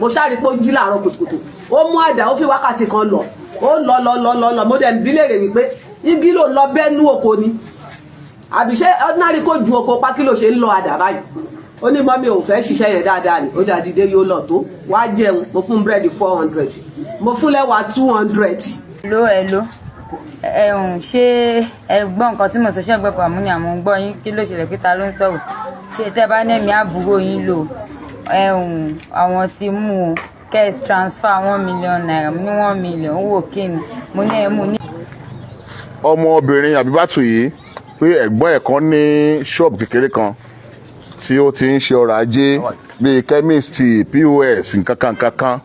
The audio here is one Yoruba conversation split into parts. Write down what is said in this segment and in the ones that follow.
Mo ṣáà rí pé ó jí láàárọ̀ kùtùkùtù, ó mú àdá, ó fi wákàtí kan lọ, ó lọ lọ lọ lọ lọ. Mo dẹ̀ ń bí léèrè wípé igi ló lọ bẹ́ẹ̀ nú oko ni, àbí ṣé ordinary kò ju oko pákí ló ṣe ń lọ àdá báyìí? Ó ní, "Mummy, ò fẹ́ ṣiṣẹ́ yẹn dáadáa ni." Ó dá dìde, yóò lọ tó wá jẹun. Mo fún búrẹ́dì 400, mo fún lẹ́wà 200. Hello, hello. Ẹ̀hún, ṣé ẹ gbọ́ nǹkan tí mo sọ? Ṣé ẹgbẹ́ kan àmúni àmọ́ ń gbọ́ yín? Kí ló ṣẹlẹ̀? Pé ta ló ń sọ̀rọ̀? Ṣé tẹ́ bá ní ẹ̀mí àbúrò yín lò, ẹ̀hún, àwọn ti mú o, kẹ́ ẹ transfer ₦1 million. Mo ní 1 million owó kíni? Mo ní ẹ mú ní. Ọmọbìnrin Àbíbátù yìí, pé ẹ̀gbọ́n ẹ̀ kan ní ṣọ́ọ̀bù kékeré kan tí ó ti ń ṣe ọrọ̀ ajé bíi chemist, POS, nǹkan kan kan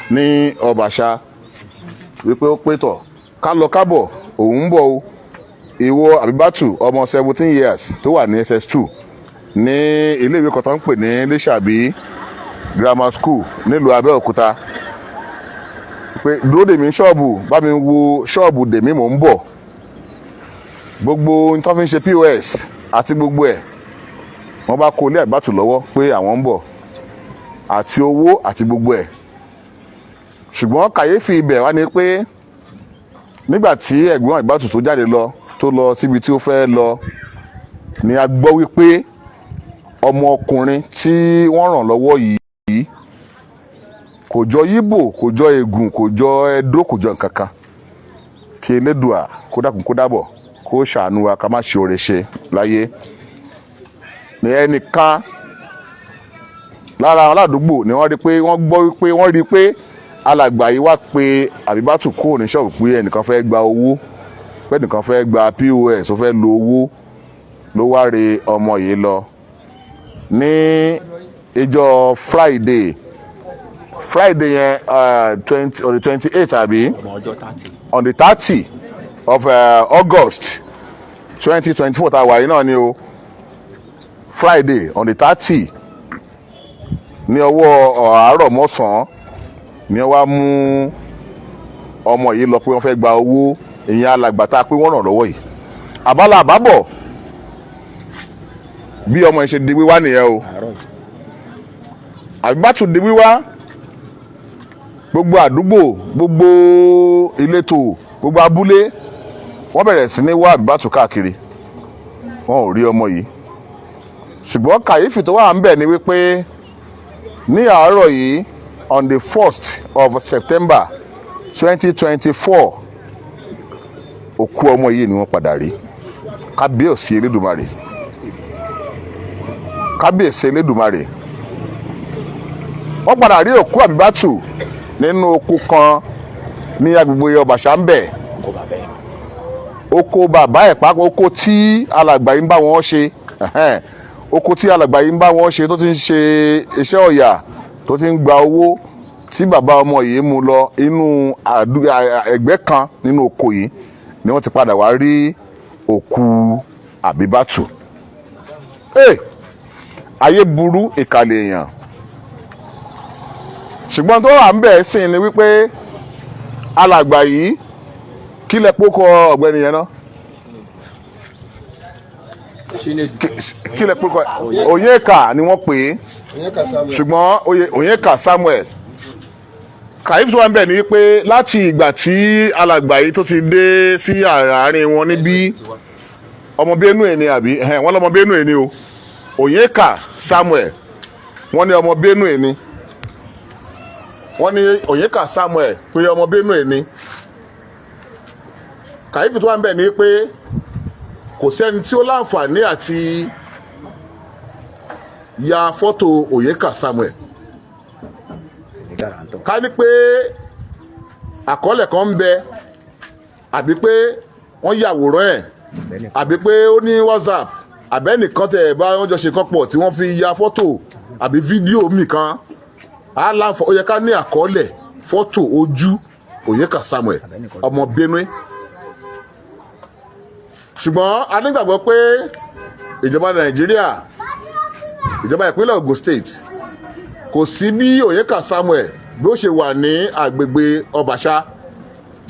ní Ọbàṣà, wípé ó pé tọ̀ ká lọ kábọ̀, òun ń bọ̀ o. Ìwọ Àbíbátù, ọmọ 17 years tó wà ní SS2 ní iléèwé kan tó ń pè ní Lísàbí Grammar School nílùú Abẹ́òkúta, pé dúró dèmí ṣọ́ọ̀bù, bá mi wo ṣọ́ọ̀bù dèmí, mò ń bọ̀. Gbogbo ohun tó fi ń ṣe POS àti gbogbo ẹ̀, wọ́n bá kó ilé Àbíbátù lọ́wọ́ pé àwọn ń bọ̀, àti owó àti gbogbo ẹ̀. Ṣùgbọ́n kàyéfì ibẹ̀ wá ni pé nígbà tí ẹ̀gbọ́n Àbíbátù tó jáde lọ, tó lọ síbi tí ó fẹ́ lọ, ni a gbọ́ wípé ọmọkùnrin tí wọ́n ràn lọ́wọ́ yìí kò jọ Yíbò, kò jọ Ègùn, kò jọ Ẹdó, kò jọ nǹkan kan. Kí Elédùà kó dákun, kó dábọ̀, kó ṣàánú wa, ká má ṣe oore ṣe láyé. Ní ẹnìkan lára àwọn aládùúgbò ni wọ́n rí pé wọ́n gbọ́ wípé wọ́n rí pé alàgbà yìí wá pé Àbíbátù kúrò ní ṣọ́ọ̀bù, pé ẹnìkan fẹ́ gba owó, pé ẹnìkan fẹ́ gba POS, ó fẹ́ lo owó, ló wá re ọmọ yìí lọ ní ìjọ Friday. Friday yẹn, 20, on the 28, àbí? Ọmọ ọjọ́ 30. On the 30 of August 2024 tá a wà yìí náà ni o. Friday on the 30, ní ọwọ́ àárọ̀ mọ́sàn-án ni wọ́n wá mú ọmọ yìí lọ pé wọ́n fẹ́ gba owó, ìyẹn alàgbà tá a pé wọ́n ràn lọ́wọ́ yìí. Àbálà àbábọ̀, bí ọmọ yìí ṣe di wíwá nìyẹn o. Àárọ̀ yìí. Àbíbátù di wíwá, gbogbo àdúgbò, gbogbo ìletò, gbogbo abúlé, wọ́n bẹ̀rẹ̀ sí ní wá Àbíbátù káàkiri, wọn ò rí ọmọ yìí. Ṣùgbọ́n kàyéfì tó wà ń bẹ̀ ni wípé ní àárọ̀ yìí, on the 1st of September 2024, òkú ọmọ yìí ni wọ́n padà rí. Kábíyèsí Elédùmarè, Kábíyèsí Elédùmarè! Wọ́n padà rí òkú Àbíbátù nínú oko kan ní agbègbè Ọbàṣà ń bẹ̀. Kó bàbá ẹ̀. Oko bàbá ẹ̀ pápá, oko tí alàgbà yìí ń bá wọn ṣe, ẹ̀hẹ́n, oko tí alàgbà yìí ń bá wọn ṣe, tó ti ń ṣe iṣẹ́ ọ̀yà, tó ti ń gba owó, tí bàbá ọmọ yìí mú lọ inú ẹgbẹ́ kan nínú oko yìí ni wọ́n ti padà wá rí òkú Àbíbátù. Hey! Ayé burú, ìkàlẹ̀ èèyàn. Ṣùgbọ́n tó wà ń bẹ̀ sìn ni wípé alàgbà yìí, kí lẹ pókọ ọ̀gbẹ́ni yẹn náà? Kí lẹ pókọ? Onyeka ni wọ́n pè é, ṣùgbọ́n Onyeka Samuel. Kàyéfì tó wà ń bẹ̀ ni wípé láti ìgbà tí alàgbà yìí tó ti dé sí àárín wọn níbí, ọmọ Benue ni, àbí? Ẹhẹ́n, wọ́n lọ́mọ Benue ni o. Onyeka Samuel, wọ́n ní ọmọ Benue ni. Wọ́n ní Onyeka Samuel pé ọmọ Benue ni. Kàyéfì tó wà ń bẹ̀ ni pé kò sẹ́ni tí ó láǹfààní àti ya fọ́tò Onyeka Samuel. Ká ní pé àkọọ́lẹ̀ kan ń bẹ, àbí pé wọ́n yàwòrán ẹ̀, àbí pé ó ní WhatsApp, àbẹ́nìkan tẹ̀ bá wọ́n jọ ṣe kan pọ̀ tí wọ́n fi ya fọ́tò àbí fídíò mi kan á láǹfà. Ó yẹ ká ní àkọọ́lẹ̀ fọ́tò ojú Onyeka Samuel, ọmọ Benue. Ṣùgbọ́n a nígbàgbọ́ pé ìjọba Nàìjíríà, ìjọba ìpínlẹ̀ Ogun State, kò sí bí Onyeka Samuel bí ó ṣe wà ní agbègbè Ọbàṣà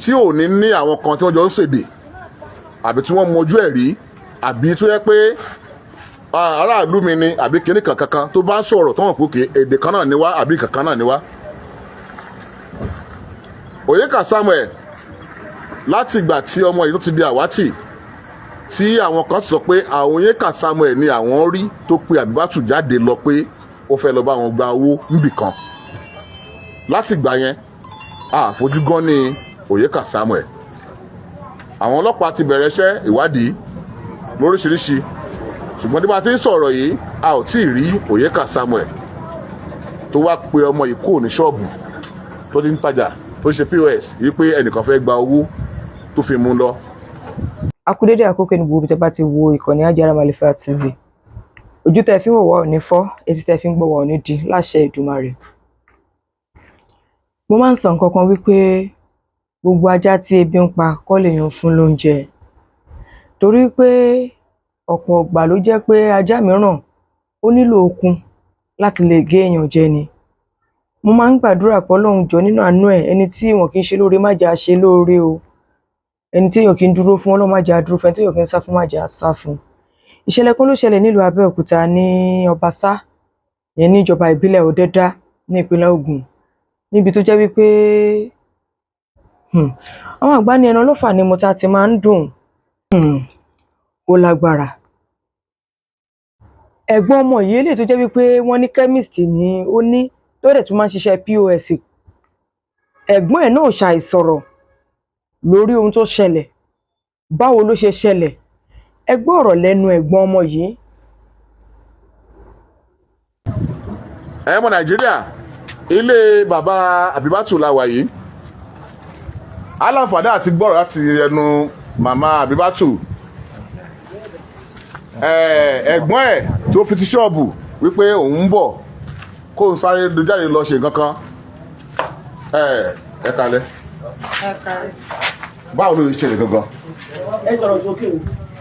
tí ò ní ní àwọn kan tí wọ́n jọ ń ṣèdè, àbí tí wọ́n mọjú ẹ̀ rí, àbí tó yẹ pé aráàlú mi ni, àbí kinní kan kankan tó bá ń sọ̀rọ̀ tó wọ́n pò ké èdè kan náà ni wá, àbí kankan náà ni wá. Oyeka Samuel, láti ìgbà tí ọmọ yìí tó ti di àwátì, tí àwọn kan sọ pé àwọn Oyeka Samuel ni àwọn rí tó pe Àbíbátù jáde lọ pé ó fẹ́ lọ bá wọn gba owó níbìkan, láti ìgbà yẹn àfojú gan ni Oyeka Samuel. Àwọn ọlọ́pàá ti bẹ̀rẹ̀ iṣẹ́ ìwádìí lóríṣiríṣi, ṣùgbọ́n tí bá ti ń sọ̀rọ̀ yìí, a ò tí ì rí Oyeka Samuel tó wá pe ọmọ yìí kúrò ní ṣọ́ọ̀bù tó ti ń tajà, tó ṣe POS, wípé ẹnìkan fẹ́ gba owó tó fi mú un lọ. A kú dédé àkókò ní gbogbo ibi tẹ́ bá ti wo ìkànnì Àjàrà Màlífà TV. Ojú tẹ́ fi ń wò wá ò ní fọ́, etí tẹ́ fi ń gbọ́ wá ò ní di, láṣẹ Èdùmàrè. Mo máa ń sọ nǹkan kan wípé gbogbo ajá tí ebi ń pa kọ́ lèèyàn fún lóúnjẹ, torí pé ọ̀pọ̀ ìgbà ló jẹ́ pé ajá mìíràn ó nílò okun láti lè gé èèyàn jẹ ni. Mo máa ń gbàdúrà pé Ọlọ́run jọ̀ọ́, nínú àánú ẹ̀, ẹni tí wọn kì í ṣe lóore, má jẹ́ á ṣe lóore o. Ẹni tí èèyàn kì í dúró fún, Ọlọ́run má jẹ́ á dúró fún. Ẹni tí èèyàn kì í sá fún, má jẹ́ á sá fún. Ìṣẹ̀lẹ̀ kan ló ṣẹlẹ̀ nílùú Abẹ́òkúta ní Ọbaṣá yẹn, níjọba ìbílẹ̀ Ọ̀dẹ́dá ní ìpínlẹ̀ Ògùn, níbi tó jẹ́ wípé àwọn àgbà ní ẹnu ọlọ́fà ni mo ta ti máa ń dùn. Ó lágbára. Ẹ̀gbọ́n ọmọ yìí, eléyìí tó jẹ́ wípé wọ́n ní chemist ni ó ní, tó dẹ̀ tún máa ń ṣiṣẹ́ POS, ẹ̀gbọ́n ẹ̀ náà ṣàìsọ̀rọ̀ lórí ohun tó ṣẹlẹ̀. Báwo ló ṣe ṣẹlẹ̀? Ẹ gbọ́ ọ̀rọ̀ lẹ́nu ẹ̀gbọ́n ọmọ yìí. Ẹ mọ Nàìjíríà, ilé bàbá Àbíbátù la wà yìí. Aláǹfààní àti gbọ́rọ̀ láti ẹnu màmá Àbíbátù, ẹ̀gbọ́n ẹ̀ tó fi ti ṣọ́ọ̀bù wípé òun ń bọ̀, kóun sáré jáde lọ ṣe nǹkan kan. Ẹ kalẹ̀. Ẹ káàárọ̀. Báwo ló ṣe ṣẹlẹ̀ gangan?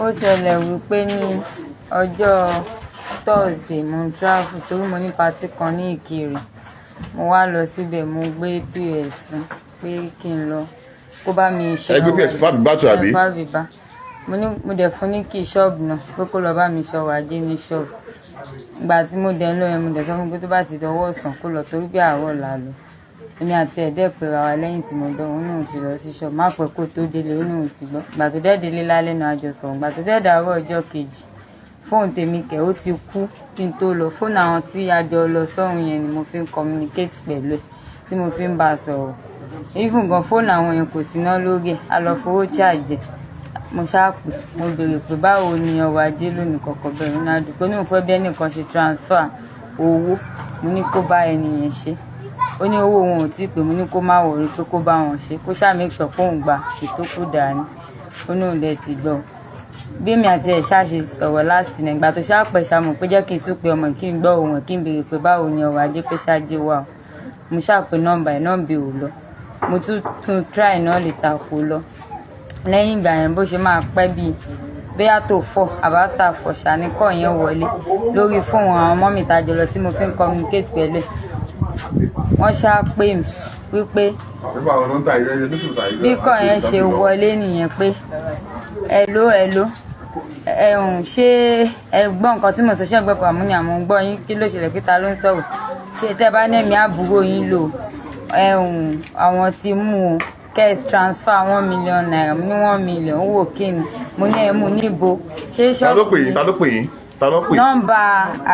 Ó ṣẹlẹ̀ wípé ní ọjọ́ Thursday, mo ń travel torí mo ní party kan ní Ìkirè. Mo wá lọ síbẹ̀, mo gbé POS fún pé kí n lọ kó bá mi ṣe. Ẹ gbé POS fún Àbíbátù, àbí? Ẹ, fún Àbíbá. Mo ní mo dẹ̀ fún ní kí ṣọ́ọ̀bù náà pé kó lọ bá mi ṣọrọ̀ ajé ní ṣọ́ọ̀bù. Ìgbà tí mo dẹ̀ ń lọ yẹn, mo dẹ̀ sọ fún un pé tó bá ti dọwọ́ ọ̀sán kó lọ, torí pé àárọ̀ là lọ. Èmi àti ẹ̀ dẹ̀ pera wa lẹ́yìn tí mo dán, òun náà ti lọ sí ṣọ́ọ̀bù, má pẹ́ kó tó délé, ó náà ti gbọ́. Ìgbà tó dẹ̀ délé lálẹ́ náà, a jọ sọ̀rọ̀. Ìgbà tó dẹ̀ dàárọ̀ ọjọ́ kejì, fóònù tèmi kẹ̀, ó ti kú kí n tó lọ. Fóònù àwọn tí a jọ lọ sọ́run yẹn ni mo fi ń communicate pẹ̀lú ẹ̀, tí mo fi ń bá a sọ̀rọ̀. Even gan, fóònù àwọn yẹn kò síná lórí ẹ̀, a lọ fowó charge ẹ̀. Mo ṣáà pè, mo béèrè pé báwo ni ọrọ̀ ajé lónìí kọ̀ọ̀kan bẹ̀rẹ̀ nínú àdúgbò ní òun fẹ́ bí ẹnìkan ṣe transfer owó. Mo ní kó bá ẹni yẹn ṣe. Ó ní owó òun ò tí ì pé. Mo ní kó má worry, pé kó bá wọn ṣe, kó ṣáà make sure pé òun gba ìtókù dání. Ó ní òun dẹ̀ ti gbọ́. Bí èmi àti ẹ̀ ṣáà ṣe sọ̀rọ̀ last ní ìgbà tó ṣáà pẹ̀ ṣá, mọ̀ pé jẹ́ kí n tún pe ọmọ yìí, kí n gbọ́ ohùn ẹ̀, kí n béèrè pé báwo ni ọrọ̀ ajé, pé ṣáájú wà o. Mo ṣáà pe nọ́mbà ẹ̀, nọ́mbà ò lọ. Mo tún tún try náà lè ta kó lọ. Lẹ́yìn ìgbà yẹn, bó ṣe máa pẹ́ bíi bóyá tó 4 àbí after 4 ṣá ní call yẹn wọlé lórí fóònù àwọn ọmọ mi tàjọ lọ tí mo fi ń communicate pẹ̀lú ẹ̀. Wọ́n ṣáà pè mí wípé bí call yẹn ṣe wọlé nìyẹn pé hello, hello, ẹ̀hún, ṣé ẹ gbọ́ nǹkan tí mo sọ? Ṣé ẹ gbọ́ pé àmúni àmọ́ ń gbọ́ yín? Kí ló ṣẹlẹ̀, pé ta ló ń sọ̀rọ̀? Ṣé tẹ́ bá nẹ́ẹ̀mí àbúrò yín lò, ẹ̀hún, àwọn ti mú o, kẹ́ ẹ transfer ₦1 million. Mo ní 1 million owó kíni? Mo ní ẹ mú níbo? Ṣé Ta ló ṣọ́ọ̀bù pè yín? mi? Ta ló pè yín? Ta ló pè? Nọ́mbà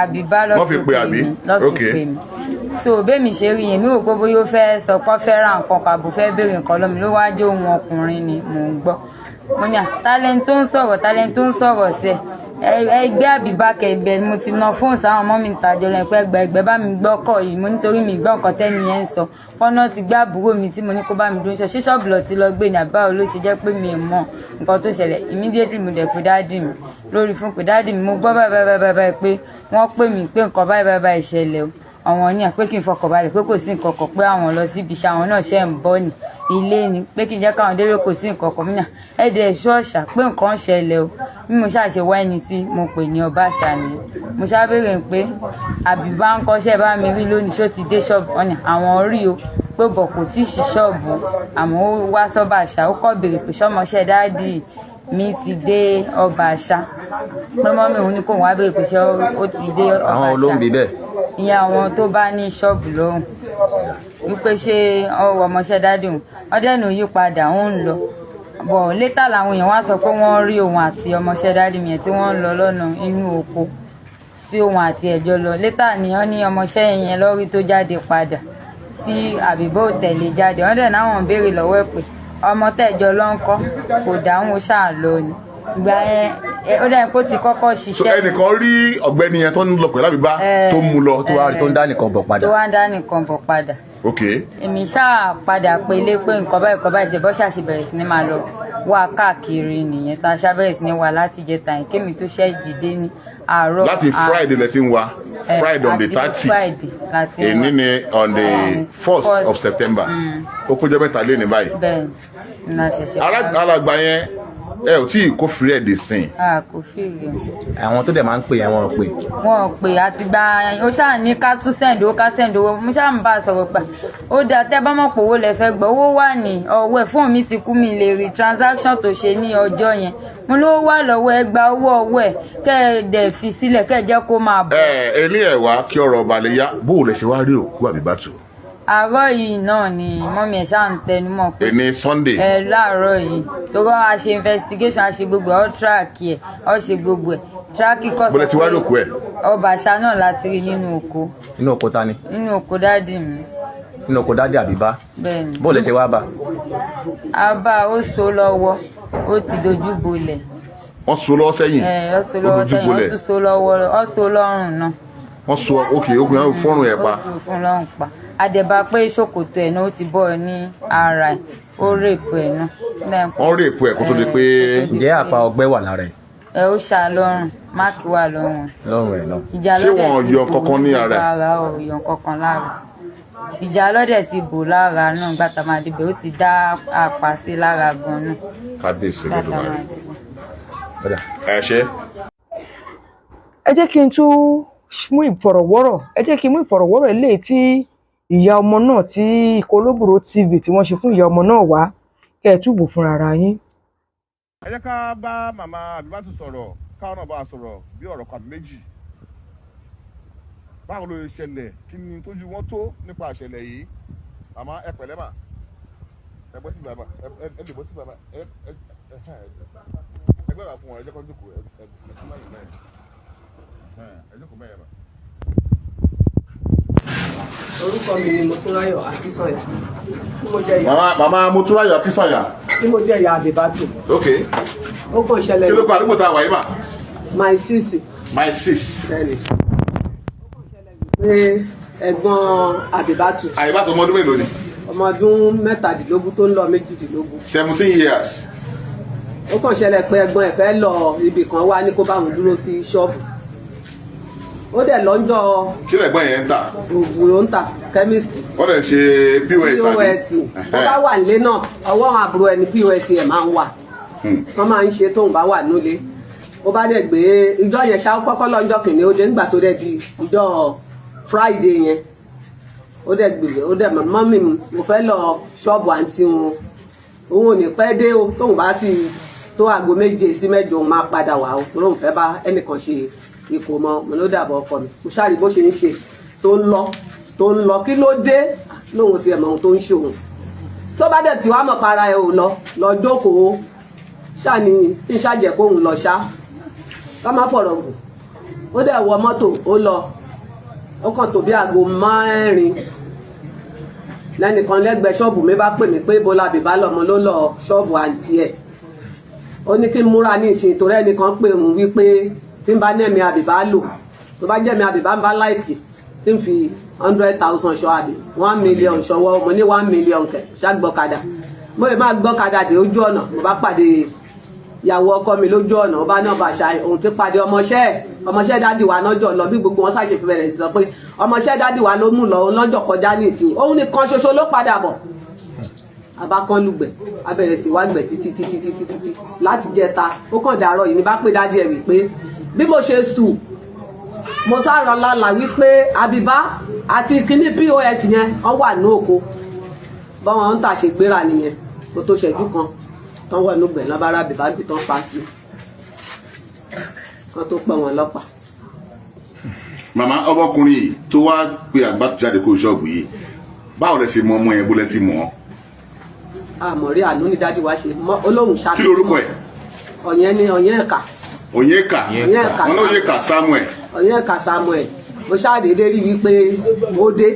Àbíbá ló Wọ́n fi fi pè pè àbí? mí, ló fi pè mí. So bẹ́ẹ̀mi ṣe rí yẹn, mi rò pé bóyá ó fẹ́ sọ pé ó fẹ́ ra nǹkan kan àbò fẹ́ béèrè nǹkan lọ́mi, ló wáá jẹ́ ohun ọkùnrin ni mò ń gbọ́. Mo ní à talent tó ń sọ̀rọ̀, talent tó ń sọ̀rọ̀ sẹ̀, ẹgbẹ́ Àbíbá kẹgbẹ́ ni mo ti na fóònù sáwọn ọmọ mi tàjọ lẹ́yìn pé ẹgbẹ́ ẹgbẹ́ bá mi gbọ́kọ̀ yìí. Mo nítorí mi gbọ́ nǹkan tẹ́ni yẹn ń sọ, fọ́nà ti gbé àbúrò mi tí mo ní kó bá mi dúró ṣe ṣọ́ọ̀bù lọ ti lọ gbé ní àbáwò ló ṣe jẹ́ pé mi ò mọ nǹkan tó ṣẹlẹ̀. Immediately, mo dẹ̀ pé daddy mi lórí fún pé daddy mi, mo gbọ́ báyìí báyìí báyìí báyìí pé wọ́n pè mí pé nǹkan báyìí báyìí báyìí ṣẹlẹ̀ o. Àwọn ní à pé kí n fọkàn balẹ̀, pé kò sí nǹkan kan, pé àwọn lọ síbi iṣẹ́, àwọn náà ṣe ń bọ̀ ní ilé ni, pé kí n jẹ́ káwọn délé, kò sí nǹkan kan. Mí náà ẹ̀ẹ́dẹ̀ ṣọ́ọ̀ṣà pé nǹkan ń ṣẹlẹ̀ o. Bí mo ṣáà ṣe wá ẹni tí mo pè ní ọba àṣà nìyẹn. Mo ṣáà béèrè pé Àbíbá ń kọ́ṣẹ́ bá mi rí lónìí, ṣó ti dé ṣọ́ọ̀bù? Ọ̀nà àwọn rí o, pé bọ̀ kò tí ì ṣí ṣọ́ọ̀bù, àmọ́ ó wá sọ́ba àṣà, ó kọ́ béèrè pé ṣọ́mọṣẹ́ daddy mi ti dé ọba àṣà, pé mummy òun ní kóun wá béèrè pé ṣé ó ti dé ọba Àwọn àṣà. olóńgbé bẹ́ẹ̀. Ìyẹn àwọn tó bá ní ṣọ́ọ̀bù lọ́hùn. Wípé ṣé ọmọọṣẹ́ daddy òun ọdẹ nù yí padà, ó ń lọ bọ̀. Later làwọn èèyàn wá sọ pé wọ́n rí òun àti ọmọọṣẹ́ daddy mi yẹn tí wọ́n ń lọ lọ́nà inú oko, tí òun àti ẹ̀jọ́ lọ. Later ni wọ́n ní ọmọọṣẹ́ yẹn lórí tó jáde padà, tí Àbíbá ò tẹ̀lé jáde. Wọ́n dẹ̀ náwọn béèrè lọ́wọ́ ẹ̀ pé ọmọ tẹ̀jọ́ ló ń kọ́, kò dáhùn, ó ṣáà lọ ni. Ìgbà yẹn ó dẹ̀ kó ti kọ́kọ́ So ṣiṣẹ́. ẹnìkan rí ọ̀gbẹ́ni yẹn tó ń lọ pẹ̀lú Àbíbá tó mú lọ. Tó wá rí tó ń dá nìkan bọ̀ padà. Tó wá ń dá nìkan bọ̀ padà. Èmi ṣáà padà pélé pé nǹkan báyìí, nǹkan báyìí ṣe bọ́ ṣàṣì bẹ̀rẹ̀ sí ní máa lọ wá káàkiri nìyẹn, tá a ṣá bẹ̀rẹ̀ sí ní wá láti jẹta yẹn, kémi tó ṣẹ́ jìde ní àárọ̀. Láti Friday lẹ ti ń wá? Friday on the Àti 30? Friday láti ń wá. Èní ni on the 1st of September. Ó kójọ 3 lé ní báyìí. Bẹ́ẹ̀ ni, a ṣẹ̀ṣẹ̀ parí. Alàgbà yẹn, ẹ ò tí ì kófìrí ẹ̀ dé sìn? A kò fìrì. Àwọn tó dẹ̀ máa ń pè, àwọn ò pè. Wọn ò pè. Àti gba ó ṣáà ní ká tún send owó, ká send owó. Mo ṣáà ń bá a sọ̀rọ̀ pé ó dáa, tẹ́ bá mọ̀ pé owó lẹ fẹ́ gbọ́, owó wà ní ọwọ́ ẹ̀. Fóònù mi ti kú, mi lè rí transaction tó ṣe ní ọjọ́ yẹn. Mo lówó wà lọ́wọ́ ẹ, gba owó ọwọ́ ẹ̀, kẹ́ ẹ dẹ̀ fi sílẹ̀, kẹ́ ẹ jẹ́ kó máa bọ̀. Ẹ ẹni ẹ wá kí ọ̀rọ̀ ọba lè yá. Bó o lè ṣe wá rí òkú Àbíbátù? Àárọ̀ yìí náà ni mummy ẹ̀ ṣáà ń tẹnu mọ́ pé Èní Sunday? Ẹ láàárọ̀ yìí, torí a ṣe investigation, a ṣe gbogbo ẹ̀, ọ́ track ẹ̀, ọ́ ṣe gbogbo ẹ̀, track kọ́. Bó lẹ ti wá rí òkú ẹ̀? Ọba àṣà náà láti rí nínú oko. Inú oko ta ni? Nínú oko daddy mi. Inú oko daddy Àbíbá? Bẹ́ẹ̀ ni. Bó lẹ ṣe wá bá? A bá ó so lọ́wọ́, ó ti dojú bolẹ̀. Wọ́n so lọ́wọ́ sẹ́yìn? Ẹ ó so lọ́wọ́ dojú sẹ́yìn, ó bolẹ̀. tún so lọ́wọ́, ó so lọ́rùn náà. Wọ́n so, ok, okùn yẹn fọ́rùn ẹ̀ pa. Ó tún fún lọ́rùn pa. Àdẹ̀bà pé ṣòkòtò ẹ̀ náà ó ti bọ́ ní ara ẹ̀, ó rape ẹ̀ náà. Wọ́n rape ẹ̀ kó tó di pé Ǹjẹ́ àpá ọgbẹ́ wà lára ẹ̀? Ẹ ó ṣá lọ́rùn, mark wà lọ́rùn. Lọ́rùn ẹ̀ náà. Ìjà Ṣé lọ́dẹ̀ wọn ti yọ bò kankan ní ara ẹ̀? Ara ò yọ kankan lára. Ìjà lọ́dẹ̀ ti bò lára náà. Gbàtà máa débẹ̀, ó ti dá àpá sí lára gan náà. Kábíyèsí Gbàtà Olódùmarè. máa débẹ̀. Ọ̀dà. Ẹ ṣe. Ẹ jẹ́ kí n tún mú ìfọ̀rọ̀wọ́rọ̀, ẹ jẹ́ kí n mú ìfọ̀rọ̀wọ́rọ̀ eléyìí tí ìyá ọmọ náà, tí ikọ̀ Olóbùrò TV tí wọ́n ṣe fún ìyá ọmọ náà wá, kẹ́ ẹ túbọ̀ fúnra ara yín. Ẹ jẹ́ ká bá màmá Àbíbátù sọ̀rọ̀, káwọn náà bá a sọ̀rọ̀ bí ọ̀rọ̀ kan àbí méjì. Báwo ló ṣe ṣẹlẹ̀? Kí ni tójú wọn tó nípa ìṣẹ̀lẹ̀ yìí? Màmá, ẹ pẹ̀lẹ́ mà. Ẹ bọ́ sí bàbá ẹ, ẹ lè bọ́ sí bàbá ẹ. Ẹ ẹ ẹ gbé bàbá fún wọn. Ẹ jẹ́ kó jókòó. Ẹ ẹ ẹ fún báyìí bẹ́ẹ̀. Ẹ jókòó bẹ́ẹ̀ mà. Orúkọ mi ni Motúnráyọ̀ Akínsànyà, tí mo jẹ́ ìyá Màmá Motúnráyọ̀ Akínsànyà. Tí mo jẹ́ ìyá Àbíbátù. Ó kàn ṣẹlẹ̀ Kí ló kọ àdúgbò tá a wà yìí mà? Mile 6. Mile 6. Bẹ́ẹ̀ni. Ó kàn ṣẹlẹ̀ pé ẹ̀gbọ́n Àbíbátù. Àbíbátù ọmọ ọdún mélòó ni? Ọmọ ọdún 17 tó ń lọ 18. 17 years. Ó kàn ṣẹlẹ̀ pé ẹ̀gbọ́n ẹ̀ fẹ́ lọ ibì kan, wá ní kó bá òun dúró sí ṣọ́ọ̀bù. Ó dẹ̀ lọ́jọ́. Kí lẹ̀gbọ́n yẹn ń tà? Oògùn ló ń tà, chemist. Wọ́n dẹ̀ ṣe POS àbí? POS. Bó bá wà nílé náà, ọwọ́ àwọn àbúrò ẹni POS ẹ̀ máa ń wà. Wọ́n máa ń ṣe tóun bá wà nílé. Ó bá dẹ̀ gbé ìjọ yẹn ṣá, ó kọ́kọ́ lọ́jọ́ kìíní, ó dé. Nígbà tó dẹ̀ di ìjọ Friday yẹn, ó dẹ̀ gbé, ó dẹ̀ mummy mi, mo fẹ́ lọ ṣọ́ọ̀bù àǹtí wọn, òun ò ní pẹ́ dé o. Tóun bá ti tó aago 7 sí 8, òun máa padà wá o, torí òun fẹ́ bá ẹnìkan ṣe ìkómọ. Mo ló dàbọ̀ ọkọ mi. Mo ṣáà rí bó ṣe ń ṣe, tó ń lọ, tó ń lọ. Kí ló dé? Lóun tiẹ̀ mọ ohun tó ń ṣe òun. Tó bá dẹ̀ tí wàá mọ̀ para ẹ̀ ò lọ, lọ jókòó ṣáà ní kí n ṣàjẹ́ kóun lọ ṣá. Ká má fọ̀rọ̀ gùn, ó dẹ̀ wọ mọ́tò, ó lọ. Ó kàn tó bí aago 4, lẹ́nìkan lẹ́gbẹ̀ẹ́ ṣọ́ọ̀bù mi bá pè mí pé bọ́lá bìbá lọ́mọ ló lọ ṣọ́ọ̀bù àǹtí ẹ̀. Ó ní kí n múra ní ìsìn, torí ẹnìkan pè ń wípé tí n bá nẹ́mi àbíbá lò, tó bá jẹ́mi àbíbá ń bá láìpì, tí n fi 100,000 ṣọ àbí 1 million ṣọwọ́. Mo ní 1 million kẹ̀ ṣàgbọ́kadà. Mo lè máa gbọ́kadà dé ojú ọ̀nà, mo bá pàdé ìyàwó ọkọ mi lójú ọ̀nà. Ó bá náà bàṣà òun ti pàdé ọmọọṣẹ́ ẹ̀, ọmọọṣẹ́ daddy wa lọ́jọ́ lọ. Bí gbogbo wọn ṣàṣe fi bẹ̀rẹ̀ sí sọ pé ọmọọṣẹ́ daddy wa ló mú lọ lọ́jọ́ kọjá nísìnyí, òun nìkan ṣoṣo ló padà bọ̀. Abákanlùgbẹ̀, a bẹ̀rẹ̀ sí wá gbẹ̀ títí títí títí títí láti jẹta. Ó kàn dàárọ̀ yìí ní bá pé daddy ẹ̀ wípé bí mo ṣe sùn, mo sára lálàá wípé Àbíbá àti kíní POS yẹn wọ́n wà ní oko. Báwọn ń tà ṣe gbéra nìyẹn. Kó tó ṣẹ́jú kan tán wọ̀ inú gbẹ̀ lọ́bàrà, Àbíbá gbé tán pa sí kán tó pẹ́ wọn lọ́pàá. Màmá, ọmọkùnrin yìí tó wá pe àgbà jáde kó ṣọ́ọ̀bù yìí. Báwo lẹ ṣe mọ ọmọ yẹn? Bó lẹ ti mọ̀ ọ́? Àmọ̀rí àánú ní daddy wa ṣe mọ́ olóhùn ṣáà. Kí lorúkọ ẹ̀? Ọ̀yẹ́n ní Ọ̀yẹ́ǹkà. Onyeka. Onyeka. Wọn ní Onyeka Samuel. Ọ̀yẹ́ǹkà Samuel. Mo ṣáàdédé rí wípé ó dé,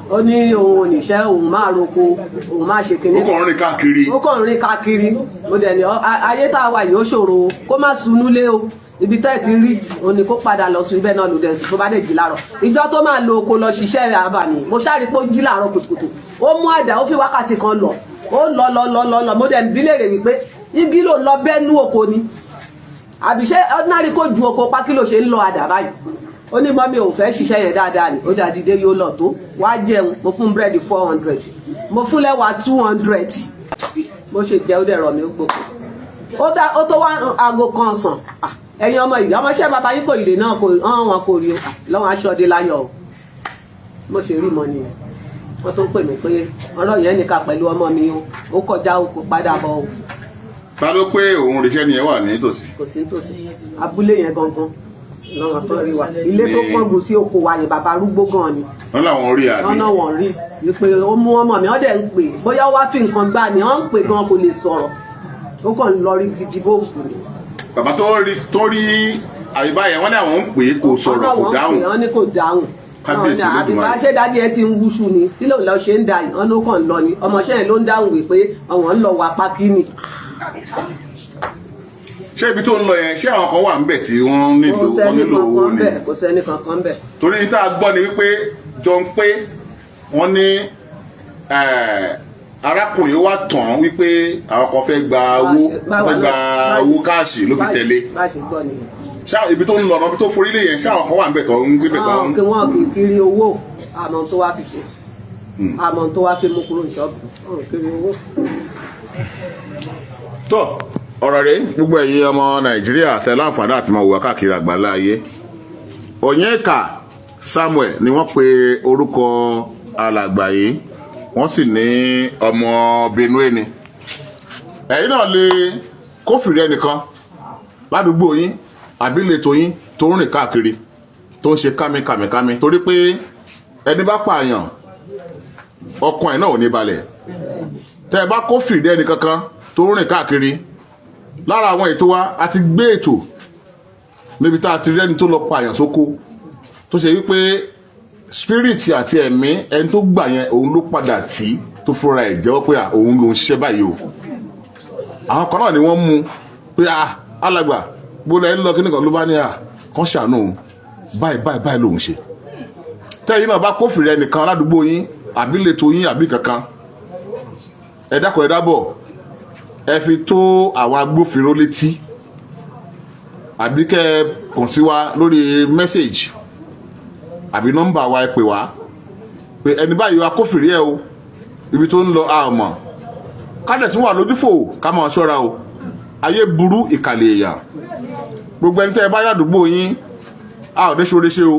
ó ní òun oníṣẹ́, òun máa roko, òun máa ṣe Ó kinní. kàn ń rìn káàkiri. Ó kàn ń rìn káàkiri. Mo dẹ̀ ní ayé tá a wà yìí, ó ṣòro o, kó má sunú lé o. Ibi tẹ́ ẹ ti rí òun ni kó padà lọ sùn. Ibẹ̀ náà ló dẹ̀ sùn. Tó bá dẹ̀ jí láàárọ̀ ìjọ tó máa lo oko lọ ṣiṣẹ́ àbàmì, mo ṣáà rí pé ó jí láàárọ̀ kùtùkùtù, ó mú àdá, ó fi wákàtí kan lọ, ó lọ lọ lọ lọ lọ. Mo dẹ̀ ń bi léèrè wípé igi ló ń lọ bẹ́ẹ̀ nú oko ni, àbí ṣé ordinary kò ju oko pákí ló ṣe ń lọ àdá báyìí? Ó ní mummy, òun fẹ́ ṣiṣẹ́ yẹn dáadáa ni. Ó dà, dídé yóò lọ tó wá jẹun. Mo fún búrẹ́dì 400, mo fún lẹ́wà 200. Bó ṣe jẹ́, ó dẹ̀ rọ̀ mí, ó gbòkó. Ó dá ó tó wá aago kan ọ̀sán. Ah, ẹ̀yin ọmọ ìyá, ọmọọṣẹ́ bàbá yín kò lè náà kò hàn wọn kò rí o. Ah, lọ́wọ́n aṣọ́dé láyọ̀ o. Bó ṣe rí mọ́ nìyẹn. Wọ́n tó ń pè mí pé ọ̀rọ̀ yẹn nìka pẹ̀lú ọmọ mi o, ó kọjá o, kò padà bọ̀ o. Ta ló pé òun ríṣẹ́ ni ẹ wà nítòsí? Kò sí nítòsí, abúlé yẹn gangan lọ́wọ́ tó rí wa, ilé tó kángun sí oko wa yẹn, bàbá arúgbó gan ni. Wọn làwọn rí, àbí? Wọ́n náà wọ́n rí wípé ó mú ọmọ mi. Wọ́n dẹ̀ ń pè, bóyá ó wá fi nǹkan gbá ni. Wọ́n ń pè gan, kò lè sọ̀rọ̀, ó kàn ń lọ rí gidi bó kù ni. Bàbá tó rí Àbíbá yẹn, wọ́n ní àwọn ń pè é, kò sọ̀rọ̀, kò Wọ́n náà dáhùn. wọ́n ń pè, wọ́n ní kò dáhùn. Kábíyèsí Wọ́n ní, Olódùmarè. Àbíbá, ṣé daddy ẹ ti ń wúṣu ni? Kí ló ń lọ ṣe ń da yìí? Wọ́n ló kàn ń lọ ni. Ọmọọṣẹ́ yẹn ló ń dáhùn wípé àwọn ń lọ wà pákí ni. Ṣé ibi tó ń lọ yẹn, ṣé àwọn kan wà ń bẹ̀ tí wọ́n nílò Kò wọ́n sẹ́ni nílò owó kankan ni? bẹ̀, kò sẹ́ni kankan bẹ̀. Torí tá a gbọ́ ni wípé jọ ń pé wọ́n ní arákùnrin wa tàn wípé àwọn kan fẹ́ gba owó, fẹ́ gba owó cash, ló fi tẹ̀lé. Bá a ṣe gbọ́ nìyẹn. Ṣá ibi tó ń lọ, ibi tó forí lé yẹn, ṣá àwọn kan wà ń bẹ̀ tó ń gbé bẹ̀ tó ń? Wọn kì wọn kì í kiri owó. Àmọ́ tó wá fi ṣe, àmọ́ tó wá fi mú kúrò ní ṣọ́ọ̀bù, wọn kiri owó. Tó ọ̀rọ̀ rẹ̀, gbogbo ẹ̀yin ọmọ Nàìjíríà tẹ láǹfààní àti máa wò wá káàkiri àgbáńlá ayé, Onyeka Samuel ni wọ́n pe orúkọ alàgbà yìí, wọ́n sì ní ọmọ Benue ni. Ẹ̀yin náà lè kófìrí ẹnìkan ládùúgbò yín àbí ìletò yín tó ń rìn káàkiri, tó ń ṣe kámikàmìkámi, torí pé ẹni bá pààyàn, ọkàn ẹ̀ náà ò ní balẹ̀. Tẹ́ ẹ bá kófìrí ẹnì kankan tó ń rìn káàkiri lára àwọn ètò wa, a ti gbé ètò níbi tá a ti rí ẹni tó lọ pààyàn sóko, tó ṣe wípé spirit àti ẹ̀mí ẹni tó gbà yẹn, òun ló padà tí tó fúnra ẹ̀ jẹ́wọ́ pé òun ló ń ṣiṣẹ́ báyìí o. Àwọn kan náà ni wọ́n mú pé alàgbà, gbọ́dọ̀ ẹ̀ ń lọ kíní kan, ló bá ní kàn ṣàánú òun, báyìí báyìí báyìí lòun ṣe. Tẹ́yìn náà bá kófìrí ẹnìkan ládùúgbò yín àbí ìletò yín àbí kankan, ẹ dákun, ẹ dábọ̀, ẹ fi tó àwọn agbófinró létí, àbí kẹ́ ẹ kàn sí wa lórí message àbí nọ́mbà wa. Ẹ pè wá pé ẹni báyìí wa kófìrí ẹ o, ibi tó ń lọ a ò mọ̀. Ká dẹ̀ tún wà lójúfò, ká máa ṣọ́ra o. Ayé burú, ìkàlẹ̀ èèyàn. Gbogbo ẹni tẹ́ ẹ bá rí àdúgbò yín, a ò ní ṣoore ṣe o,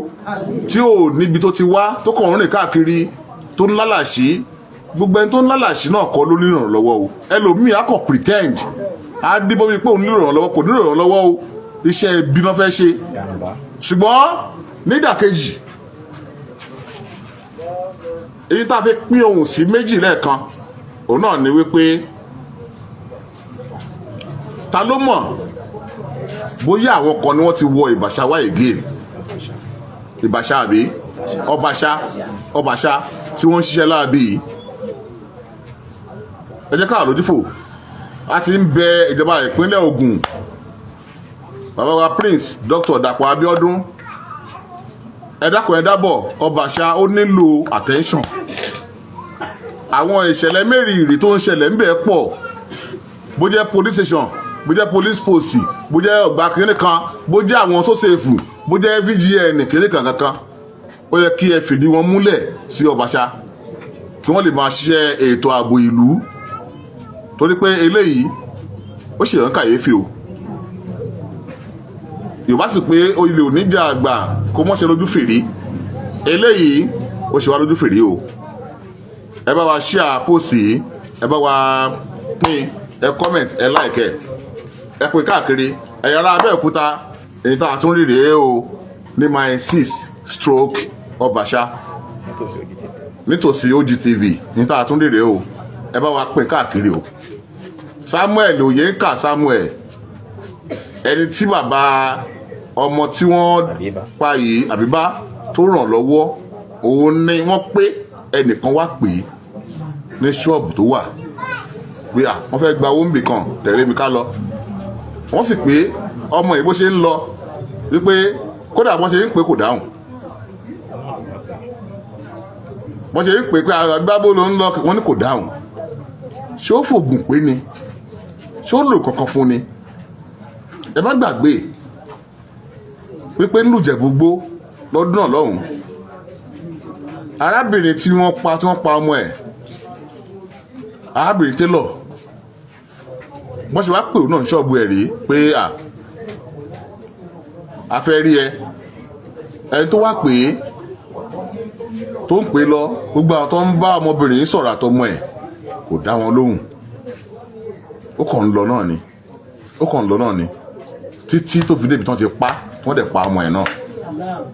tí ò níbi tó ti wá, tó kàn ń rìn káàkiri, tó ń lálàṣí. Gbogbo ẹni tó ń lálàṣí náà kọ́ ló nílò ìrànlọ́wọ́ o. Ẹlòmíì á kàn pretend, á díbọ́ bíi pé òun nílò ìrànlọ́wọ́, kò nílò ìrànlọ́wọ́ o. Iṣẹ́ ibi náà fẹ́ ṣe. Ṣùgbọ́n nídàkejì, èyí tá a fi pín ohùn sí méjì lẹ́ẹ̀kan, òun náà ni wípé ta ló mọ̀ bóyá àwọn kan ni wọ́n ti wọ Ìbàṣà wá again, Ìbàṣà àbí Ọbaṣà, Ọbaṣà tí wọ́n ń ṣiṣẹ́ láabi yìí. Ẹ jẹ́ ká lójúfò. A ti ń bẹ ìjọba ìpínlẹ̀ Ògùn, bàbá wa Prince Dr. Dàpọ̀ Abíọ́dún, ẹ dákun, ẹ dábọ̀, Ọbaṣà ó nílò attention. Àwọn ìṣẹ̀lẹ̀ mẹ́rìírí tó ń ṣẹlẹ̀ ń bẹ̀ pọ̀, bó jẹ́ police station, bó jẹ́ police post, bó jẹ́ ọgbà kìnìún kan, bó jẹ́ àwọn tó ṣèfù, bó jẹ́ VGN kìnìún kan kankan. Ó yẹ kí ẹ fìdí wọn múlẹ̀ sí Ọbaṣà kí wọ́n lè máa ṣiṣẹ́ ètò ààbò ìlú, torí pé eléyìí ó ṣèyàn kàyéfì o. Yorùbá sì pé olè oníjà àgbà kó mọ́ṣẹ́ lójú fèrè. Eléyìí ó ṣe wá lójú fèrè o. Ẹ bá wa share post yìí, ẹ bá wa pín, ẹ comment, ẹ like, ẹ pín káàkiri. Ẹ̀yà ará Abẹ́òkúta, èyí tá a tún rí rèé o, ní Mile 6 stroke Ọbaṣà. Nítòsí OGTV ní tá a tún dèrè o. Ẹ bá wa pín káàkiri o. Samuel Oyinka Samuel, ẹni tí bàbá ọmọ tí wọ́n Àbíbá. pa yìí, Àbíbá, tó ràn lọ́wọ́, òun ni wọ́n pé ẹnìkan wá pè é ní ṣọ́ọ̀bù tó wà pé à wọ́n fẹ́ gba owó níbì kan, tẹ̀lé mi ká lọ. Wọ́n sì pé ọmọ yìí bó ṣe ń lọ wípé kódà wọ́n ṣe ń pè kò dáhùn. Wọ́n ṣe ń pè pé àgbábó ló ń lọ, wọ́n ní kò dáhùn. Ṣé ó fògùn pé ni? Ṣé ó lò kankan fún ni? Ẹ má gbàgbé wípé nínú Ìjẹ̀bú-Igbó lọ́dún náà lọ́hùn, arábìnrin tí wọ́n pa, tí wọ́n pa ọmọ ẹ̀, arábìnrin télọ̀, wọ́n ṣe wá pè òun náà ní ṣọ́ọ̀bù ẹ̀ rí pé à a fẹ́ rí ẹ. Ẹni tó wá pè é, tó ń pè é lọ, gbogbo àwọn tó ń bá ọmọbìnrin yìí sọ̀rọ̀ àtọmọ ẹ̀, kò dá wọn lóhùn. Ó kàn ń lọ náà ni, ó kàn ń lọ náà ni títí tó fi débi tán ti pa. Wọ́n dẹ̀ pa ọmọ ẹ̀ náà.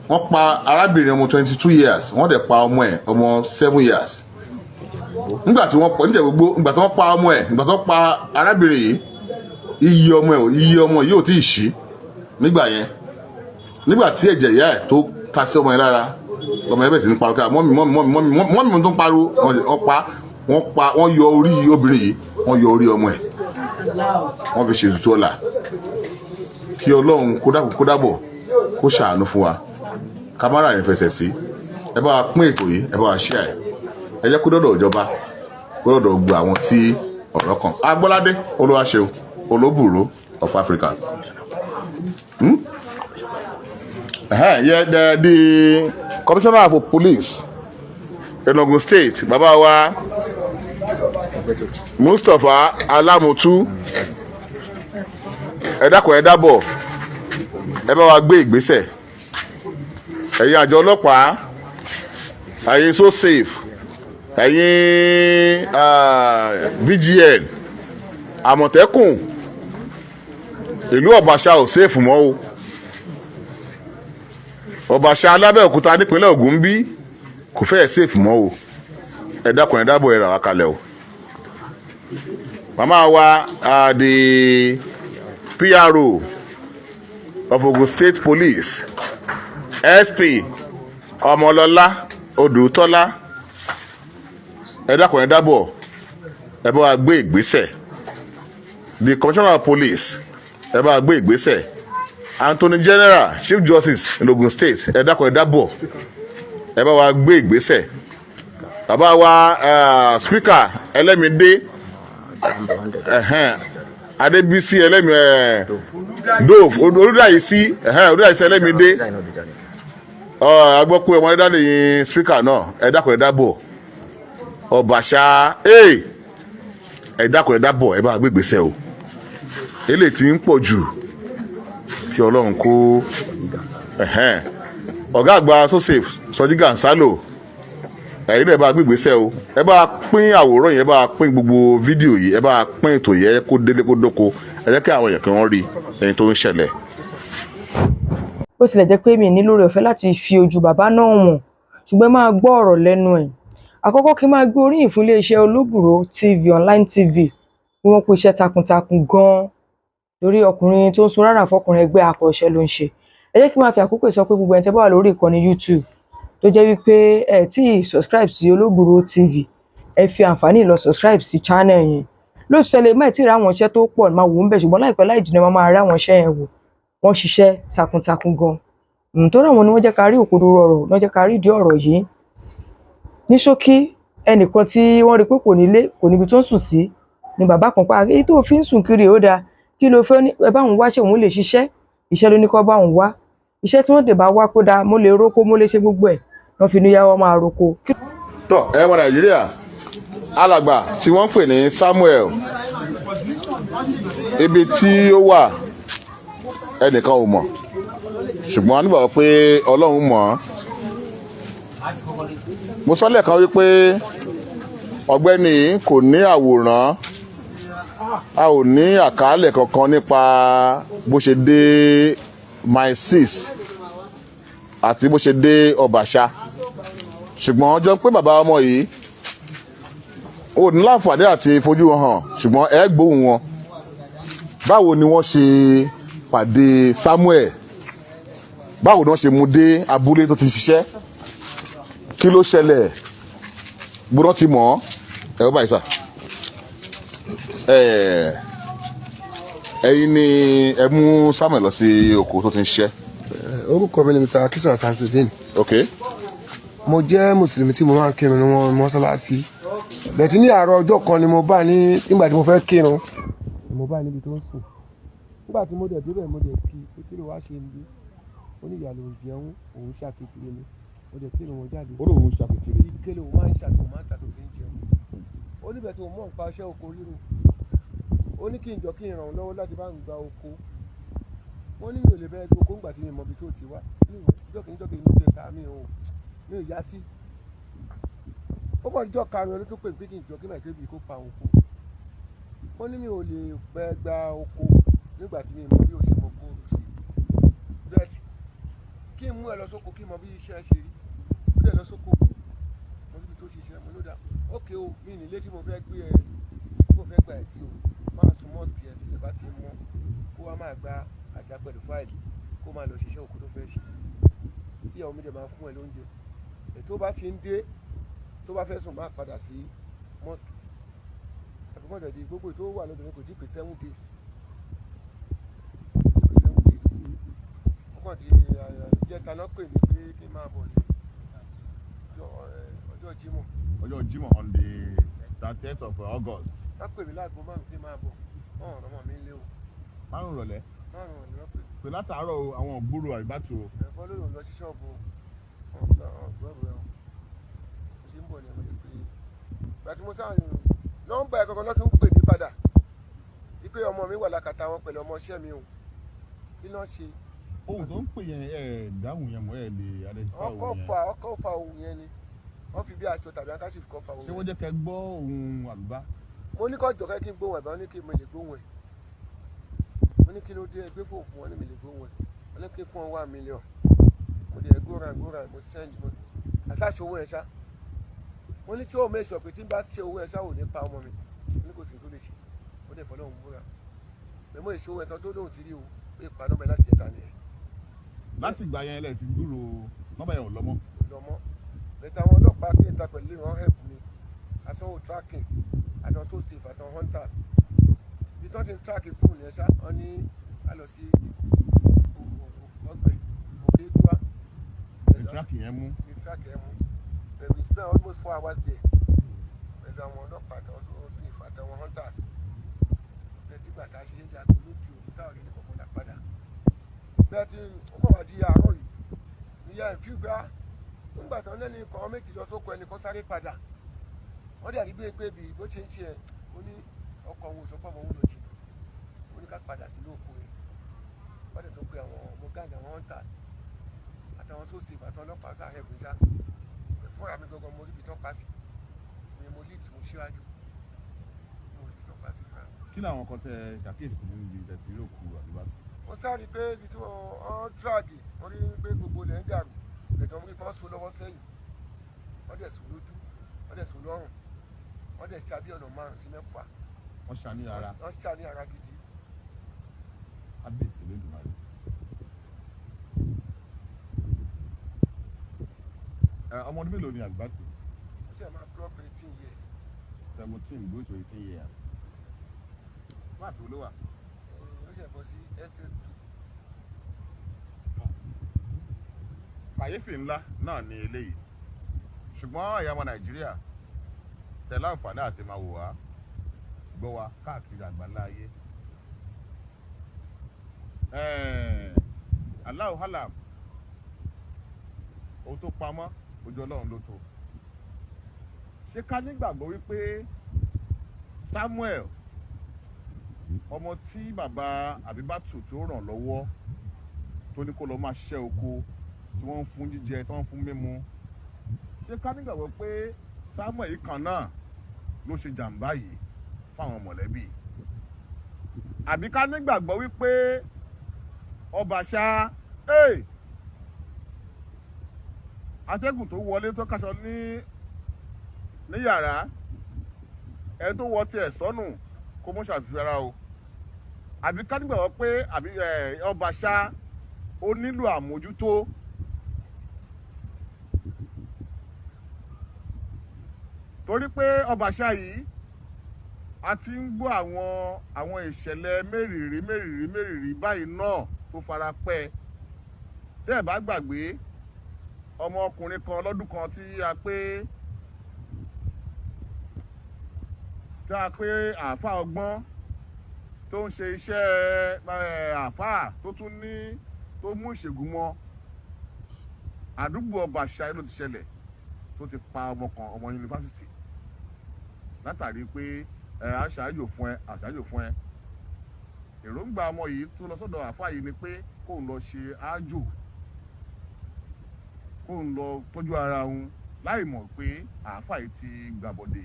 Wọ́n pa arábìnrin ọmọ 22 years, wọ́n dẹ̀ pa ọmọ ẹ̀ ọmọ 7 years. Nígbà tí wọ́n pa níjẹ̀ gbogbo, nígbà tí wọ́n pa ọmọ ẹ̀, nígbà tí wọ́n pa arábìnrin yìí, iye ọmọ ẹ̀, iye ọmọ yìí ò tí ì ṣí nígbà yẹn. Nígbà tí ẹ̀jẹ̀ ìyá ẹ̀ tó ta sí ọmọ yẹn lára, ọmọ yẹn bẹ̀rẹ̀ sí ní pariwo ká "Mummy, mummy, mummy, mummy, mummy" tó ń pariwo. Wọ́n pa, wọ́n pa, wọ́n yọ orí obìnrin yìí, wọ́n yọ orí ọmọ ẹ̀, wọ́n fi ṣètùtù ọ̀la. Kí Ọlọ́run kó dákun, kó dábọ̀, kó ṣàánú fún wa, ká má rà ní fẹsẹ̀ sí. Ẹ bá wa pín ètò yìí, ẹ bá wa share ẹ, ẹ jẹ́ kó dọ́dọ̀ ìjọba, kó dọ́dọ̀ gbogbo àwọn tí ọ̀rọ̀ kàn. Agbọ́ládé Olúwaṣeun Olóbùrú of Africa. Yeah, the commissioner for police in Ogun State, bàbá wa Mustapha Alamutu, ẹ dákun, ẹ dábọ̀, ẹ bá wa gbé ìgbésẹ̀. Ẹ̀yin àjọ ọlọ́pàá, ẹ̀yin So Safe, ẹ̀yin VGN, Àmọ̀tẹ́kùn, ìlú Ọ̀bàṣà ò safe mọ́ o. Ọ̀bàṣà alábẹ́òkúta nípínlẹ̀ Ògùn ń bí kò fẹ́ẹ̀ safe mọ́ o. Ẹ dákun, ẹ dábọ̀, ẹ rà wá kalẹ̀ o. Màmá wa, the PRO of Ogun State Police, SP Ọmọlọ́lá Odùtọ́lá, ẹ dákun, ẹ dábọ̀, ẹ bá wa gbé ìgbésẹ̀. The commissioner of police, ẹ bá wa gbé ìgbésẹ̀. Attorney General, Chief Justice in Ogun State, ẹ dákun, ẹ dábọ̀, ẹ bá wa gbé ìgbésẹ̀. Bàbá wa Speaker Ẹlẹ́mìdé, ẹ̀hẹ́n, Adébísí Ẹlẹ́mì ẹ̀ Dove Olúdàyísí, ẹ̀hẹ́n, Olúdàyísí Ẹlẹ́mìdé, a gbọ́ pé ọmọ ẹ̀dá nìyí speaker náà. Ẹ dákun, ẹ dábọ̀, Ọ̀bàṣà, ẹ dákun, ẹ dábọ̀, ẹ bá gbé ìgbésẹ̀ o. Eléyìí tí ń pọ̀ jù, kí Ọlọ́run kó ẹ̀hẹ́n. Ọ̀gá àgbà So Safe Sọjí Gànsálò, ẹ̀yin náà, ẹ bá gbé ìgbésẹ̀ o. Ẹ bá pín àwòrán yẹn, ẹ bá pín gbogbo fídíò yìí, ẹ bá pín ètò yẹn kó délé kó dóko. Ẹ jẹ́ kí àwọn èèyàn kí wọ́n rí ẹni tó ń ṣẹlẹ̀. Bó tilẹ̀ jẹ́ pé mi ní lórí ọ̀fẹ́ láti fi ojú bàbá náà wọ̀n, ṣùgbọ́n ẹ máa gbọ́ ọ̀rọ̀ lẹ́nu ẹ̀. Àkọ́kọ́, kí n máa gbé oríyìn fún iléeṣẹ́ Olóbùrò TV, online TV, bí wọ́n kú iṣẹ́ takuntakun gan-an lórí ọkùnrin tó ń sun rárá fọkùnrin ẹgbẹ́ akọ̀ṣẹ́ ló ń ṣe. Ẹ jẹ́ kí n máa fi àkókò sọ pé gbogbo ẹni tẹ́ bá wà lórí ìkànnì YouTube tó jẹ́ wípé ẹ tí ì subscribe sí Olóbùrò TV, ẹ fi àǹfààní lọ subscribe sí channel yẹn. Lóòtítọ́, lè má tí ì rí àwọn iṣẹ́ tó pọ̀ máa wò ń bẹ̀, ṣùgbọ́n láìpẹ́ láì jìnnà, máa máa rí àwọn iṣẹ́ yẹn wò. Wọ́n ṣiṣẹ́ takuntakun gan nítorí àwọn ni wọ́n jẹ́ ká rí òkodoro ọ̀rọ̀, wọ́n jẹ́ ká rí ìdí ọ̀rọ̀ yìí. Ní ṣókí, ẹnìkan tí wọ́n rí pé kò nílé, kò níbi tó ń sùn sí ni bàbá kan pa èyí tó fi ń sùn kiri. Ó dáa, kí ló fẹ́? Ẹ bá òun wáṣẹ́, òun lè ṣiṣẹ́. Iṣẹ́ ló ní kó bá òun wá. Iṣẹ́ tí wọ́n dè bá wá kó dáa, mo lè roko, mo lè ṣe gbogbo ẹ̀, wọ́n fi níyàwó máa roko. Tọ ẹ wọ Nàìjíríà, alàgbà tí wọ́n ń pè ní Samuel, ibi tí ó wà ẹnìkan ò mọ̀, ṣùgbọ́n a nígbàgbọ́ pé Ọlọ́run mọ̀ ọ́n. Mo sọ lẹ́ẹ̀kan wípé ọ̀gbẹ́ni yìí kò ní àwòrán, a ò ní àkàálẹ̀ kankan nípa bó ṣe dé Mile 6 àti bó ṣe dé Ọbàṣà. Ṣùgbọ́n jọ pé bàbá ọmọ yìí ò ní láǹfààní àti fojú wọn hàn, ṣùgbọ́n ẹ gbóhùn wọn. Báwo ni wọ́n ṣe pàdé Samuel? Báwo ni wọ́n ṣe mú dé abúlé tó ti ṣiṣẹ́? Kí ló ṣẹlẹ̀? Gbọ́dọ̀ ti mọ̀ ọ́ ẹ ó báyìí sà. Ẹ̀yin ni ẹ mú Samuel lọ sí oko tó ti ń ṣiṣẹ́? Orúkọ mi ni Mr. Akisan Samsudeen. Mo jẹ́ mùsùlùmí tí mo máa ń kírun ní wọn mọ́sálásí bẹ̀tí. Ní àárọ̀ ọjọ́ kan ni mo bá ní, nígbà tí mo fẹ́ kírun, mo bá níbi tó ń sùn. Nígbà tí mo dẹ̀ débẹ̀, mo dẹ̀ kí pé, kí ló wá ṣe níbí? Ó ní ìyá lòun jẹun, òun ṣàkékeré ni. Mo dẹ̀ kírun, mo jáde. Ó lóun ṣàkékeré? Ike lòun máa ń ṣàtò, máa ń tà tó fi ń jẹun. Ó níbẹ̀ tó mọ̀ nípa iṣẹ́ oko ríro. Ó ní kí n jọ kí n ràn án lọ́wọ́ láti bá ń gba oko. Wọ́n ní mi ò lè bẹ́ẹ̀ gboko ńgbà tí mi mọ ibi tó ti wá. Ní ìjọ́ kìíní, ìjọ́ kejì, mi ti ta, mi ò yá sí. Ó kàn díjọ́ karùn-ún ló tún pè mí pé kí n jọ kí màá kó pa òun kú. Wọ́n ní mi ò lè bẹ́ẹ̀ gba oko nígbà tí mi mọ bí ó ṣe mọ kóoru sí bẹ́ẹ̀, kí n mú ẹ lọ sóko, kí n mọ bí iṣẹ́ ṣe rí. Ó dẹ̀ lọ sóko, mo níbi tó ṣiṣẹ́. Mo ló dà ókè o, mi nílé tí mo fẹ́ gbé ẹ, tí mo fẹ́ gbà ẹ sí o. Máa sùn mosque ẹ, tí ẹ bá ti mọ́, kó wá máa gba àjà pẹ̀lú fáìlì, kó máa lọ ṣiṣẹ́ oko tó fẹ́ ṣe. Ìyàwó mi dẹ̀ máa fún ẹ lóúnjẹ ẹ̀. Tó bá ti ń dé, tó bá fẹ́ sùn, máa padà sí mosque. Àbíkọ́ di gbogbo tó wà lọ́dọ̀ mi kò tí ì pé 7 days, kò tí ì pé 7 days. Ó kàn ti ìjẹta náà pè mí pé kí n máa bọ̀ ní ọjọ́ Jímọ̀. Ọjọ́ Jímọ̀, on the 30th of August. Wọ́n pè mí láago 5 kí n máa bọ̀. Wọ́n rọ̀ ọmọ mi lé o. 5 ìrọ̀lẹ́? 5 ni wọ́n pè mí. Pé látàárọ̀ o, àwọn ògbúrò Àbíbátù o. Ẹ̀fọ́ ló lòun lọ sí ṣọ́ọ̀bù ọ̀gbọ́n rẹ̀ o. Mo ṣe ń bọ̀ ní ọmọdé pé ìgbà tí mo sáà nọ́mbà ẹ̀ kankan lọ́tún pè mí padà wípé ọmọ mi wà lákàtà wọn pẹ̀lú ọmọọṣẹ́ mi o. Kí ló ń ṣe? Ohun tó ń pè yẹn, ẹ dáhùn yẹn mọ́, ẹ lè identify ọkọ̀ ohun yẹn? Fa ọkọ̀ fa ohun yẹn ni wọ́n fi bí aṣọ tàbí handkerchief kọ́ fa ohun Ṣé wọ́n yẹn. jẹ́ kẹ́ gbọ́ ohun Àbíbá? Mo ní kọ́ jọ̀kẹ́ kí n gbóhùn ẹ̀ bá. Wọ́n ní kí mo lè gbóhùn ẹ̀. Mo ní kí ló dé, ẹgbẹ́ fò fún wọn ní mi lè gbóhùn ẹ̀. Wọ́n ní kí fún wọn 1 million. Mo dẹ̀ gbóra gbóra, mo send, mo àtàṣe owó ẹ̀ ṣá. Mo ní tí ó make sure pé tí n bá ṣe owó ẹ̀ ṣá, ò ní pa ọmọ mi. Mo ní kò sí tó lè ṣe. Mo dẹ̀ fọlọ́run búra pé mo ìṣòwò ẹ̀ tán tó lóhùn ti rí o, pé ìpa nọ́mbà ẹ̀ láti jẹta nìyẹn. Láti ìgbà yẹn lẹ ti gbúrò nọ́mbà yẹn ò lọ mọ́? Lọ́mọ́ bẹ̀tẹ̀. Àwọn ọlọ́pàá kí n ta pẹ̀lú ìwọ̀n help mi, àsanwó tracking, àtàwọn so safe, àtàwọn hunters, ibi tí wọ́n ti ń track fóònù yẹn ṣá. Wọ́n ní a lọ sí ọgbẹ̀ òkè gbá. Ní track yẹn mú? Ní track yẹn mú. But we spent almost 4 hours there pẹ̀lú àwọn ọlọ́pàá, àtàwọn so safe, àtàwọn hunters. Bẹ́ẹ̀ tí gbàtà ṣe ń jago lójú òkú táwọn ilé kọ̀ọ̀kan dá padà. Bẹ́ẹ̀ tí ó kàn wá di àárọ̀ yìí níyà ìfí gbá nígbà tán lẹ́nu ikọ̀ méjì lọ sóko, ẹnìkan sáré padà. Wọ́n dẹ̀ rí bí pé bí bó ṣe ń ṣe ẹ̀. Ó ní ọkọ̀ òun ò sọ pé ọmọ òun lọ jì. Ó ní ká padà sínú oko yẹn. Wọ́n dẹ̀ tó pe àwọn ọmọ gáàgì, àwọn hunters, àtàwọn sósì, àtàwọn ọlọ́pàá sáà help mi ṣá. Fúnra mi gangan, mo rí ibi tán pa sí mi. Mo lead, mo síwájú, mo rí ibi tán pa sí fúnra mi. Kí làwọn kan tẹ ṣàkíyèsí nínú ibi tẹ̀sí òkú Àbíbá? Mo sáré pé ibi tí wọ́n drag, wọ́n rí pé gbogbo ilẹ̀ ń dàrú. Ẹ̀dọ̀ rí wọ́n so lọ́wọ́ sẹ́yìn, wọ́n dẹ̀ so lójú, wọ́n dẹ̀ so lọ́rùn, wọ́n dẹ̀ ṣá bí ọ̀nà márùn sí mẹ́fà. Wọ́n ṣá ní ara? Wọ́n ṣá ní ara gidi. Kábíyèsí Olódùmarè. Ẹ ọmọ ọdún mélòó ni Àbíbátù? Ó ṣe máa clock 18 years. 17 going to 18 years. Máàkì wo ló wà? Ó ṣe bọ́ sí SS2. Kàyéfì ńlá náà ni eléyìí, ṣùgbọ́n ẹ̀yà ọmọ Nàìjíríà tẹ láǹfààní àti máa wò wá, gbọ́ wa káàkiri àgbáńlá ayé. Allahu alam, ohun tó pamọ́ ojú Ọlọ́run ló tó. Ṣé ká nígbàgbọ́ wípé Samuel, ọmọ tí bàbá Àbíbátù tó ràn lọ́wọ́, tó ní kó lọ máa ṣiṣẹ́ oko, tí wọ́n ń fún jíjẹ, tí wọ́n ń fún mímu, ṣé ká nígbàgbọ́ pé Samuel yìí kan náà ló ṣe jàǹbá yìí fáwọn mọ̀lẹ́bí, àbí ká nígbàgbọ́ wípé ọba ṣá? Hey! Atẹ́gùn tó wọlé tó káṣọ ní yàrá, ẹni tó wọ tiẹ̀ sọ́nù kó mọ́ ṣàfihàn o. Àbí ká nígbàgbọ́ pé àbí Ọbaṣá ó nílò àmójútó. Torí pé Ọbaṣá yìí a ti ń gbọ́ àwọn ìṣẹ̀lẹ̀ mérìírí mérìírí mérìírí báyìí náà tó fara pẹ́. Tẹ́ ẹ̀ bá gbàgbé, ọmọkùnrin kan lọ́dún kan tí a pé àáfàá ọgbọ́n tó ń ṣe iṣẹ́ àáfàá tó tún ní tó mú ìṣègùn mọ́, àdúgbò Ọbaṣá ló ti ṣẹlẹ̀ tó ti pa ọmọ kan, ọmọ yunifásitì, látàrí pé àṣàyò fún ẹ, àṣàyò fún ẹ. Èròǹgbà ọmọ yìí tó lọ sọ́dọ̀ àáfàá yìí ni pé kóun lọ ṣe ájò, kóun lọ tọ́jú ara òun, láì mọ̀ pé àáfàá yìí ti gbàbọ̀dè.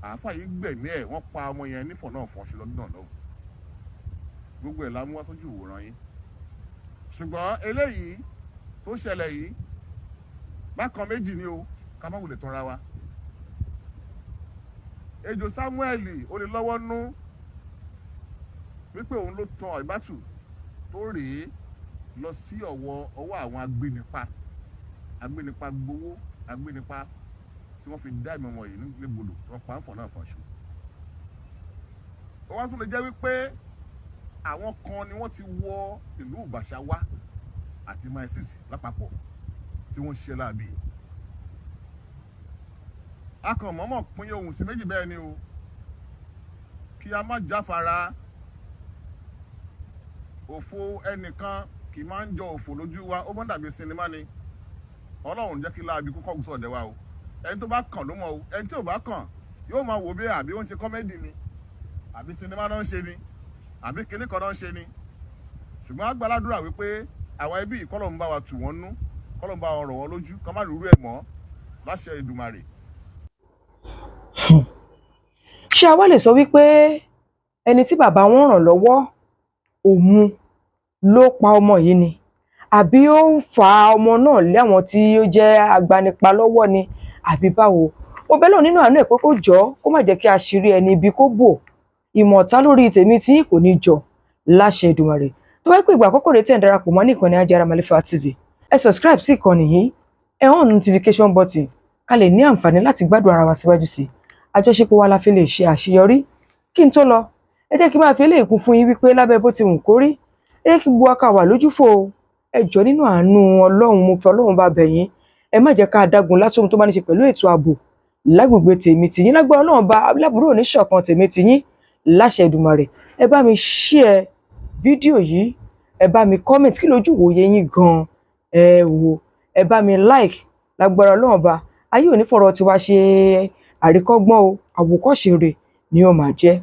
Àáfàá yìí gbẹ̀mí ẹ̀, wọ́n pa ọmọ yẹn nífọ̀n náà fọ́nṣẹ́ lọ́dún náà lọ́hùn. Gbogbo ẹ̀ la mú wá sójú ìwòran yín. Ṣùgbọ́n eléyìí tó ṣẹlẹ̀ yìí bákan méjì ni o, ká má wulẹ̀ tanra wa. Ejò Samuel ó lè lọ́wọ́ nú wípé òun ló tan Àbíbátù tó rèé lọ sí ọwọ́ àwọn agbénipa, agbénipa gbowó, agbénipa tí wọ́n fi dá ìmọ̀ wọ̀nyí nígbodò tí wọ́n pa ń fọ̀ náà fọ̀ ṣù. Ó wá tún lè jẹ́ wípé àwọn kan ni wọ́n ti wọ ìlú Ìbàṣà wá àti Mile 6 lápapọ̀ tí wọ́n ṣiṣẹ́ láabi. A kàn mọ́mọ́ pín ohùn sí méjì bẹ́ẹ̀ ni o, kí a má jáfara. Òfò ẹnìkan kì í máa ń jọ òfò lójú wa, ó mọ́ dàbí sinimá ni. Ọlọ́run jẹ́ kí láabi kó kọ́gùn sọ̀dẹ̀ wa o. Ẹni tó bá kàn ló mọ̀ o, ẹni tí ò bá kàn yóò máa wò bí àbí wọ́n ṣe kọ́mẹ́dì ni, àbí sinimá náà ń ṣe ni, àbí kinní kan náà ń ṣe ni. Ṣùgbọ́n a gbàdúrà wípé àwọn ẹbí kọ́lọ̀ ń bá wa tù wọ́n nú, kọ́lọ̀ ń bá wa rọ̀ wọ́n lójú, kọ́ má rúrú ẹ̀ mọ́ láṣẹ Èdùmàrè. Ṣé a wá lè sọ wípé ẹni tí bàbá wọn ràn lọ́wọ́ òun ló pa ọmọ yìí ni, àbí ó ń fa ọmọ náà lé àwọn tí ó jẹ́ agbanipa lọ́wọ́ ni, àbí báwo? Mo bẹ̀ Ọlọ́run nínú àánú ẹ̀ pé kó jọ̀ọ́, kó má jẹ́ kí àṣírí ẹni ibi kó bò. Ìmọ̀ta lórí tèmi tí kò ní jọ láṣẹ Èdùmàrè. Tó bá pé ìgbà àkọ́kọ́ rẹ̀ tẹ̀ ń darapọ̀ mọ́ ní ìkànnì Ajiara Malifa TV, ẹ subscribe sí ìkànnì yìí, ẹ on notification button ká lè ní àǹfààní láti gbádùn ara wa síwájú sí i. Àjọṣepọ̀ wa la fi lè ṣe àṣeyọrí. Kí n tó lọ, ẹ jẹ́ kí n máa fi eléyìí kún fún yín wípé lábẹ́ bó ti wù kó rí, ẹ jẹ́ kí gbogbo wa ká wà lójúfò o. Ẹ jọ̀ọ́ nínú àánú Ọlọ́run, mo fi Ọlọ́run bá bẹ̀ yín, ẹ má jẹ́ ká dágun lásán tó bá ní ṣe pẹ̀lú ètò ààbò lágbègbè tèmi tìyín. Lágbára Ọlọ́run bá lábúrò oníṣọ̀kan tèmi tìyín láṣẹ Èdùmàrè. Ẹ bá mi share fídíò yìí, ẹ bá mi comment kí lójú ìwòye yín gan-an, ẹ wò, ẹ bá mi like. Lágbára Ọlọ́run bá ayé ò ní fọ̀rọ̀ tiwa ṣe àríkọ́gbọ́n o, àwòkọ́ṣe rẹ̀ ni ó máa jẹ́.